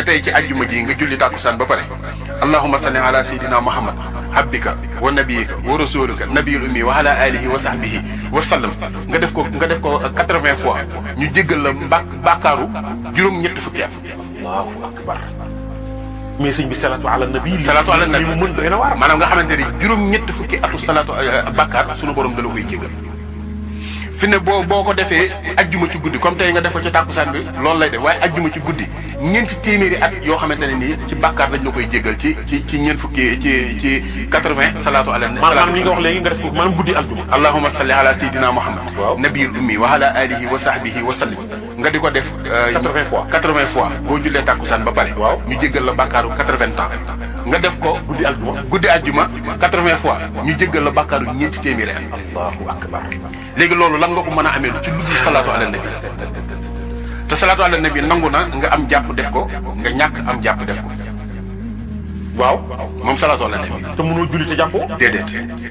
ne tey ci ajjuma ji nga julli tàkkusaan ba pare allahumma salli ala sayidina muhammad abdika wa nabiyika wa rasulika nabiyul ummi wa ala alihi wa sahbihi wa sallam nga def ko 80 fois ñu jéggal la bàkkaaru juróom-ñetti fukki at. allahu akbar. mais sëñ bi salaatu ala nabi. salaatu ala nabi mu mën doy na waar. maanaam nga xamante ni juróom-ñetti fukki atu salaatu bàkkaar sunu borom da la koy jéggal. fi ne boo ko defee ajjuma ci guddi comme tey nga def ko ci tàkkusaan bi loolu lay def waaye ajjuma ci guddi ñeenti téeméeri at yoo xamante ne nii ci bàkkaar lañ la koy jéggal ci ñeent fukki ci 80 salaatu ala nabi. maanaam li nga wax léegi nga def ko maanaam guddi aljuma. allahumma salli ala sayidina muhammad waaw nabiyul ummi wa ala alihi wa sahbihi wa sallim nga di ko def 80 fois 80 fois boo jullee tàkkusaan ba pare. waaw ñu jéggal la bàkkaaru 80 ans nga def ko guddi aljuma 80 fois ñu jéggal la bàkkaaru ñeenti téeméeri at. allahu akbar. léegi loolu lan nga ko mën a amee ci lu dul salaatu ala nabi te salaatu ala nabi nangu na nga am jàpp def ko nga ñàkk am jàpp def ko waaw moom salaatu ala nabi te mënoo julli te jàppoo. déedéet